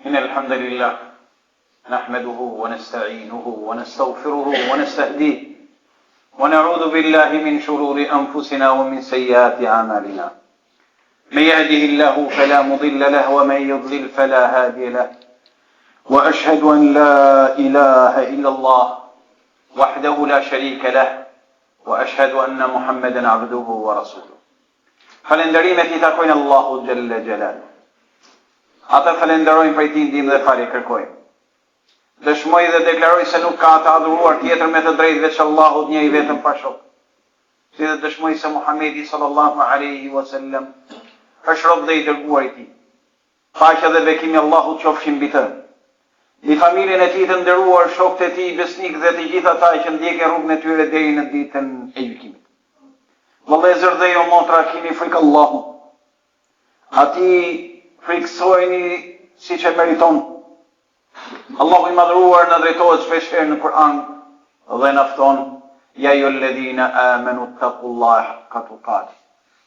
إن الحمد لله نحمده ونستعينه ونستغفره ونستهديه ونعوذ بالله من شرور أنفسنا ومن سيئات أعمالنا من يهده الله فلا مضل له ومن يضلل فلا هادي له وأشهد أن لا إله إلا الله وحده لا شريك له وأشهد أن محمدا عبده ورسوله Falënderimet i takojnë Allahut xhelle xhelaluhu. Atë falënderojmë prej tij ndihmë dhe falje kërkojmë. Dëshmoj dhe deklaroj se nuk ka të adhuruar tjetër me të drejtë veç Allahut një i vetëm pa shok. Si dhe dëshmoj se Muhamedi sallallahu alaihi wasallam është rob dhe i dërguar i tij. Paqja dhe bekimi i Allahut qofshin mbi të, mbi familjen e tij të nderuar, shokët e tij besnikë dhe të gjithë ata që ndjekin rrugën e tyre deri në ditën e gjykimit. Vëllezër dhe ju motra, kini frikë Allahun. Atij frikësojeni siç e meriton. Allahu i Madhëruar na drejtohet shpesh herë në Kur'an dhe na fton, Ja ejuhalledhina amanu ittaqullaha haqqa tuqatih,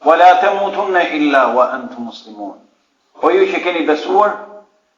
wa la tamutunna illa wa antum muslimun. O ju që keni besuar,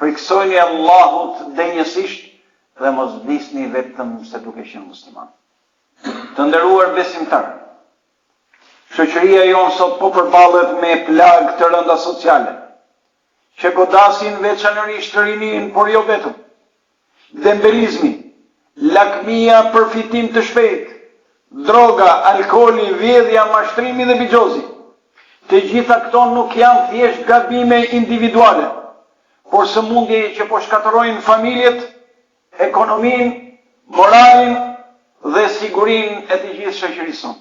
frikësojeni Allahut denjësisht dhe mos vdisni vetëm se duke qenë musliman. Të nderuar besimtarë, shoqëria jonë sot po përballet me plagë të rënda sociale, që godasin veçanërisht rininë, por jo vetëm. Dembelizmi, lakmia për fitim të shpejtë, droga, alkooli, vjedhja, mashtrimi dhe bixhozi. Të gjitha këto nuk janë thjesht gabime individuale, por sëmundje që po shkatërrojnë familjet, ekonominë, moralin dhe sigurinë e të gjithë shoqërisë sonë.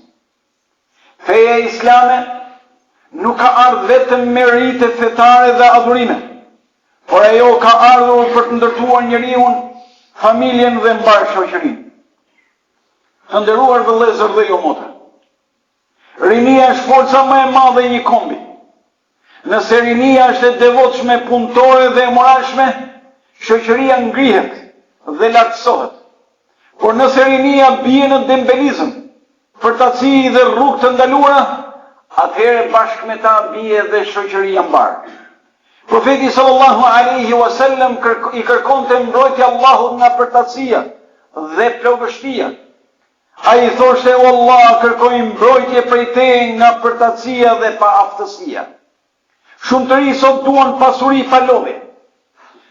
Feja islame nuk ka ardhur vetëm me rite fetare dhe adhurime, por ajo ka ardhur për të ndërtuar njeriun, familjen dhe mbarë shoqërinë. Të nderuar vëllezër dhe ju motra, rinia është forca më e madhe e një kombi. Nëse rinia është e devotshme, punëtore dhe e moralshme, shoqëria ngrihet dhe lartësohet. Por nëse rinia bie në dembelizëm, përtaci dhe rrugë të ndaluara, atëherë bashkë me ta bie dhe shoqëria mbarë. Profeti sallallahu alaihi wasallam i kërkonte mbrojtje Allahut nga përtacia dhe plogështia. Ai thoshte, O Allah, kërkoj mbrojtje prej Teje nga përtacia dhe paaftësia. Shumë të rinj sot duan pasuri pa lodhje,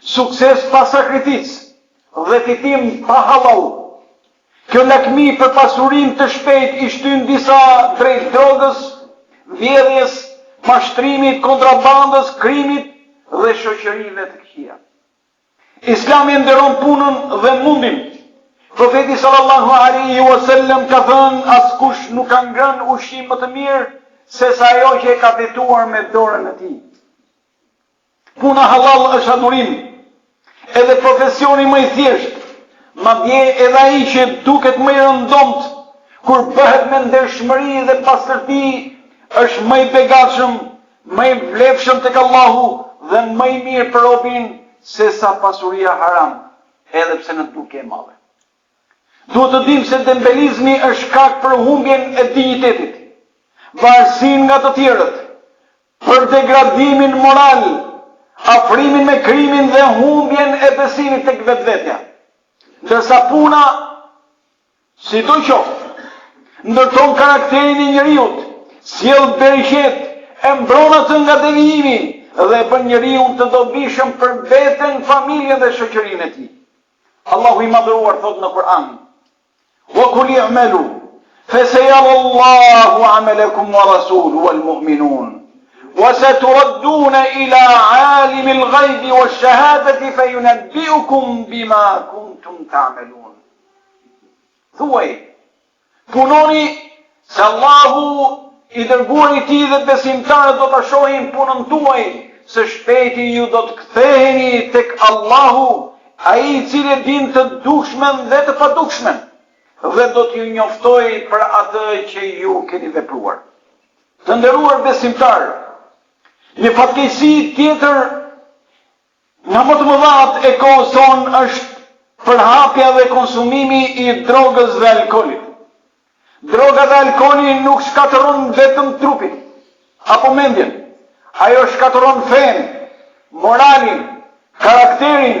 sukses pa sakrificë dhe fitim pa hallall. Kjo lakmi për pasurim të shpejtë i shtyn disa drejt drogës, vjedhjes, mashtrimit, kontrabandës, krimit dhe shoqërive të këqija. Islami e nderon punën dhe mundin. Profeti sallallahu alaihi wasallam ka thënë askush nuk ka ngrënë ushqim më të mirë se sa ajo që e ka fituar me dorën e tij. Puna hallall është adhurim. Edhe profesioni më i thjeshtë, madje edhe ai që duket më i rëndomtë, kur bëhet me ndershmëri dhe pastërti, është më i begatshëm Më i vlefshëm tek Allahu dhe më i mirë për robin sesa pasuria haram, edhe pse në dukje e madhe. Duhet të dimë se dembelizmi është shkak për humbjen e dinjitetit, varësinë nga të tjerët, për degradimin moral, afrimin me krimin dhe humbjen e besimit tek vetvetja. Ndërsa puna Sidoqoftë, ndërton karakterin e njeriut, sjell bereqet, e mbron atë nga devijimi dhe e bën njeriun të dobishëm për veten, familjen dhe shoqërinë e tij. Allahu i Madhëruar thotë në Kur'an: "Wa kul i'malu fa sayara Allahu 'amalakum wa rasuluhu wal mu'minun wa saturadduna ila 'alimil ghaibi wash shahadati fayunabbi'ukum bima kuntum ta'malun." Thuaj, punoni se Allahu i dërguari i tij dhe besimtarët do ta shohin punën tuaj, së shpejti ju do të ktheheni tek Allahu, ai i cili e din të dukshmen dhe të padukshmen, dhe do t'ju njoftojë për atë që ju keni vepruar. Të nderuar besimtarë, një fatkeqësi tjetër Nga më të mëdhatë e kohës sonë është përhapja dhe konsumimi i drogës dhe alkoolit. Droga dhe alkooli nuk shkatërron vetëm trupin apo mendjen, ajo shkatërron fenë, moralin, Karakterin,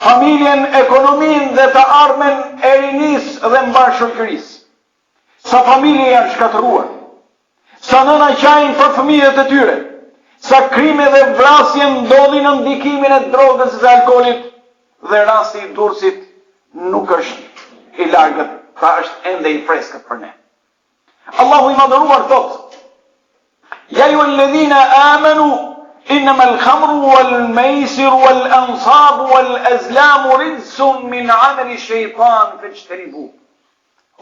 familjen, ekonominë dhe të ardhmen e rinisë dhe mbarë shoqërisë. Sa familje janë shkatërruar, sa nëna qajnë për fëmijët e tyre, sa krime dhe vrasje ndodhin nën ndikimin e drogës dhe alkoolit dhe rasti i Durrësit nuk është i largët, pra është ende i freskët për ne. Allahu i madhëruar thotë, Ja ejjuhel-ledhine amenu, innemel khamru wal mejsiru wal ansabu wal ezlamu rixhsun min ameli shejtan fexhtenibuh.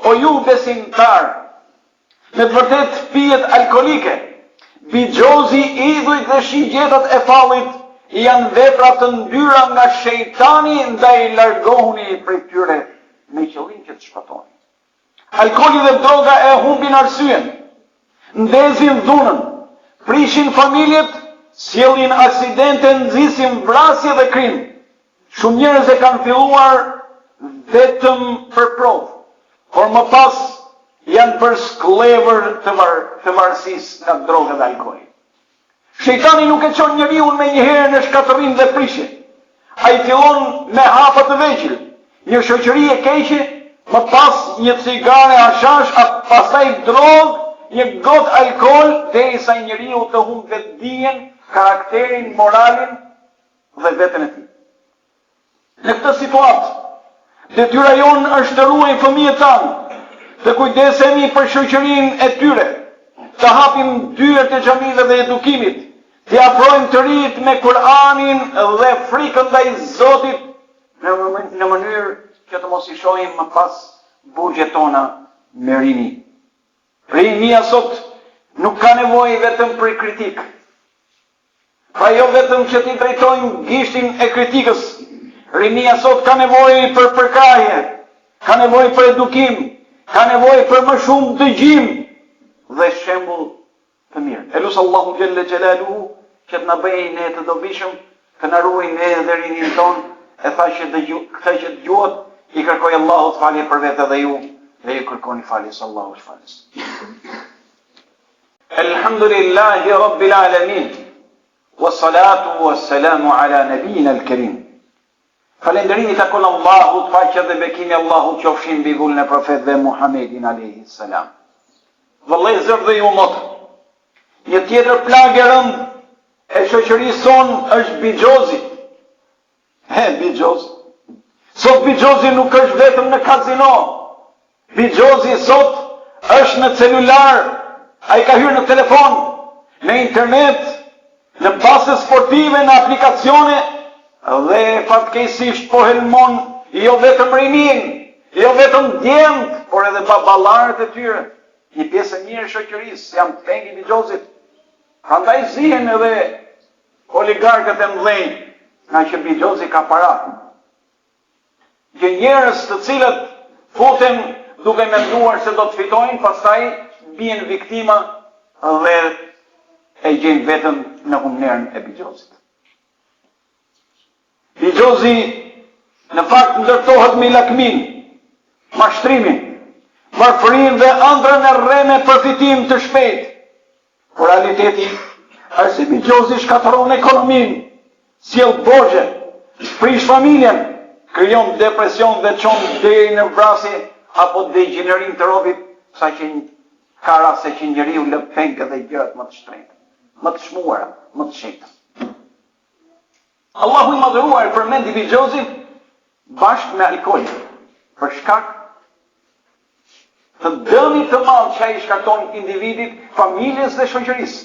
O ju besimtarë, me të vërtetë pijet alkoolike, bixhozi, idhujt dhe shigjetat e fallit janë vepra të ndyra nga shejtani ndaj largohuni prej tyre me qëllim që të shpëtoni. Alkooli dhe droga e humbin arsyen, ndezin dhunën, prishin familjet, sjellin aksidente, nxisin vrasje dhe krim. Shumë njerëz e kanë filluar vetëm për provë, por më pas janë bërë skllevër të var, të varësisë nga droga dhe alkooli. Shejtani nuk e çon njeriun menjëherë në shkatërrim dhe prishje. Ai fillon me hapa të vegjël, një shoqëri e keqe, më pas një cigare hashash, a pastaj drogë, një gotë alkool, derisa njeriu të humbë vetëdijen, karakterin, moralin dhe veten e tij. Në këtë situatë, detyra jonë është të ruajmë fëmijët tanë, të kujdesemi për shoqërinë e tyre, të hapim dyert e xhamive dhe edukimit, t'i afrojmë të rinjtë me Kur'anin dhe frikën ndaj Zotit në, në mënyrë që të mos i shohim më pas burgjet tona me rini. Rinia sot nuk ka nevojë vetëm për kritikë, Pra jo vetëm që t'i drejtojmë gishtin e kritikës, rinia sot ka nevojë për përkrahje, ka nevojë për edukim, ka nevojë për më shumë dëgjim dhe shembull të mirë. E lus Allahun xhelle xhelaluhu që të na bëjë ne të dobishëm, të na ruajë ne dhe rininë tonë, e tha që dëgju, këtë që dëgjuat, i kërkoj Allahut falje për vete dhe ju, dhe ju kërkoni falje se Allahu është falës. Elhamdulillahi Rabbil Alamin Wa salatu wa salamu ala nabijina al-kerim Falënderimi i takon Allahut, paqja dhe bekimi i Allahut qofshin mbi vulën e profetëve Muhammedin alayhi salam. Vëllezër dhe ju motra. Një tjetër plagë e rëndë e shoqërisë sonë është bixhozi. He, bixhoz. Sot bixhozi nuk është vetëm në kazino. Bixhozi sot është në celular, ai ka hyrë në telefon, në internet, në baste sportive, në aplikacione dhe fatkeqësisht po helmon jo vetëm rininë, jo vetëm djemtë, por edhe baballarët e tyre. Një pjesë e mirë e shoqërisë janë peng i bixhozit. Prandaj zihen edhe Oligarkët e mëdhenj, ngaqë bixhozi ka para. Që njerëz të cilët futen duke menduar se do të fitojnë, pastaj bien viktima dhe e gjejnë veten në humnerën e bixhozit. Bixhozi në fakt ndërtohet me lakminë, mashtrimin, varfërinë dhe ëndrrën e rreme për fitim të shpejtë. Por realiteti është se bixhozi shkatërron ekonominë, sjell borxhe, prish familjen, krijon depresion dhe çon deri në vrasje apo degjenerim të robit, saqë ka raste që njeriu lë peng edhe gjërat më të shtrenjta, më të çmuara, më të shenjta. Allahu i Madhëruar e përmendi bixhozin bashkë me alkoolin, për shkak të dëmit të madh që ai i shkakton individit, familjes dhe shoqërisë.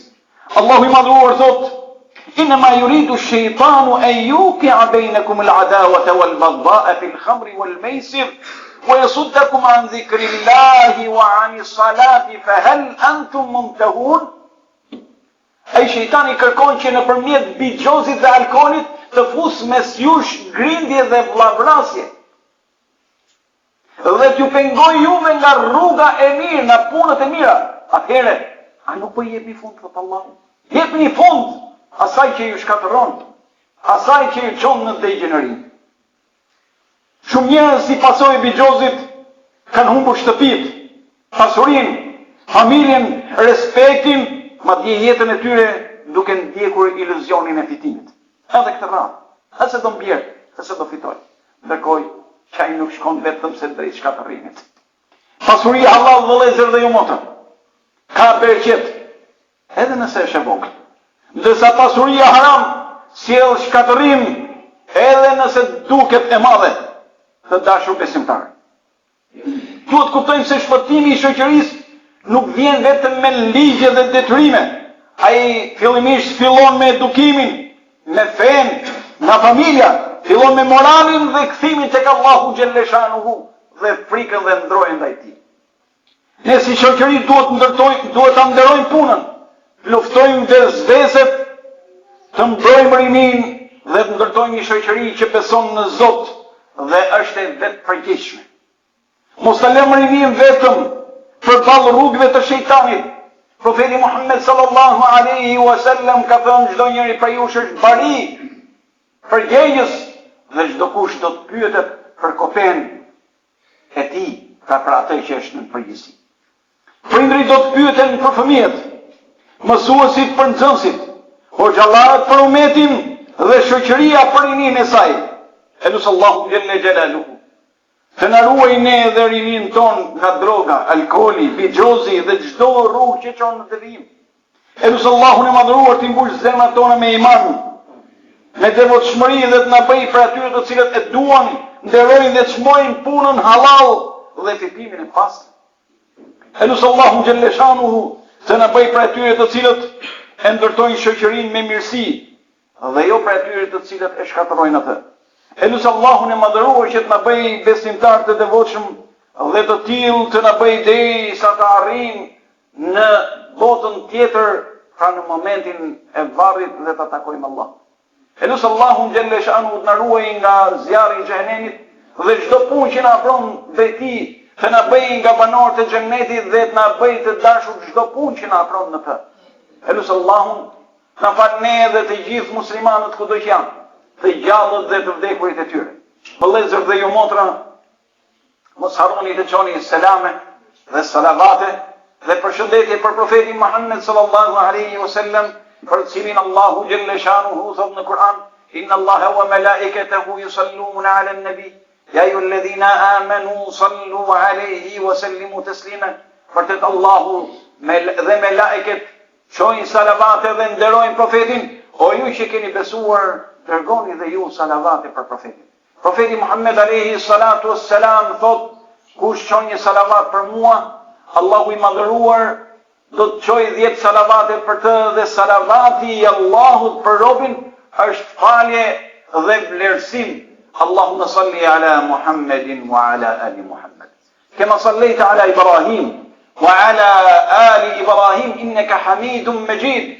Allahu i Madhëruar thotë: "Inna yuridu ash-shaytanu an yuqi'a bainakum al-adawata wal-baghdha'a fil khamri wal-maisir wa yasuddakum an dhikrillahi wa 'ani s-salati fa hal antum muntahun?" Ai shejtani kërkon që nëpërmjet bixhozit dhe alkoolit të fusë mes jush grindje dhe vllavrasje. Dhe t'ju pengojë juve nga rruga e mirë, nga punët e mira. Atëherë, a nuk po i jepni fund, thotë Allahu? Jepni fund asaj që ju shkatërron, asaj që ju çon në degjenerim. Shumë njerëz si pasojë e bixhozit kanë humbur shtëpitë, pasurinë, familjen, respektin, madje jetën e tyre duke ndjekur iluzionin e fitimit. Edhe këtë radhë. Hë se do mbjerë, hë se do fitoj. Ndërkohë që ai nuk shkon vetëm se drejt shkatërrimit. Pasuria hallall vëllezër dhe ju motra. Ka bereqet, edhe nëse është e vogël. Ndërsa pasuria haram sjell shkatërrim edhe nëse duket e madhe. Të dashur besimtarë. Duhet të kuptojmë se shpëtimi i shoqërisë nuk vjen vetëm me ligje dhe detyrime. Ai fillimisht fillon me edukimin, me fenë, nga familja, fillon me moralin dhe kthimin tek Allahu xhelleshanuhu dhe frikën dhe ndrojën ndaj tij. Ne si shoqëri duhet të ndërtojmë, duhet ta nderojmë punën, të luftojmë vesveset, të mbrojmë rininë dhe të ndërtojmë një shoqëri që beson në Zot dhe është e vetëpërgjegjshme. Mos ta lëmë rininë vetëm përballë rrugëve të shejtanit. Profeti Muhammed sallallahu alaihi wasallam ka thënë çdo njeri prej jush është bari, përgjegjës dhe çdokush do të pyetet për kopenë e tij, pra për atë që është në përgjegjësi. Prindërit do të pyeten për fëmijët, mësuesit për nxënësit, hoxhallarët për umetin dhe shoqëria për rininë e saj. E lus Allahun xhelle xhelaluhu të na ruajë ne dhe rininë tonë nga droga, alkooli, bixhozi dhe çdo rrugë që çon në devijim. E lus Allahun e Madhëruar t'i mbush zemrat tona me iman, me devotshmëri dhe të na bëjë prej atyre të cilët e duan, nderojnë dhe çmojnë punën hallall dhe fitimin e pastër. E lus Allahun xhelleshanuhu të na bëjë prej atyre të cilët e ndërtojnë shoqërinë me mirësi dhe jo prej atyre të cilët e shkatërrojnë atë. E lus Allahun e Madhëruar që të na bëjë besimtarë të devotshëm dhe të tillë të na bëjë derisa të arrijmë në botën tjetër, pra në momentin e varrit dhe ta takojmë Allahun. E lus Allahun xhelleshanuhu të na ruajë nga zjarri i xhehenemit dhe çdo punë që na afron drejt tij, të na bëjë nga banorët e xhennetit dhe të na bëjë të dashur çdo punë që na afron në të. E lus Allahun të na falë ne dhe të gjithë muslimanët kudo që janë, të gjallët dhe të vdekurit e tyre. Vëllezër dhe ju motra, Mos harroni të çoni selame dhe salavate dhe përshëndetje për profetin Muhammed sallallahu alaihi wasallam, për të cilin Allahu xhelleshanuhu thotë në Kur'an, Inna Allaha wa malaikatahu yusalluna 'ala an-nabi, ya ayyuhalladhina amanu sallu 'alayhi wa sallimu taslima. Vërtet Allahu dhe melaiket çojnë salavate dhe nderojnë profetin, o ju që keni besuar, dërgoni dhe ju salavate për profetin. Profeti Muhammed alejhi salatu was selam thotë, kush çon një salavat për mua, Allahu i madhëruar do të çojë 10 salavate për të dhe salavati i Allahut për robin është falje dhe vlerësim. Allahumma salli ala Muhammedin wa ala ali Muhammed. Kema sallejte ala Ibrahim wa ala ali Ibrahim innaka Hamidum Majid.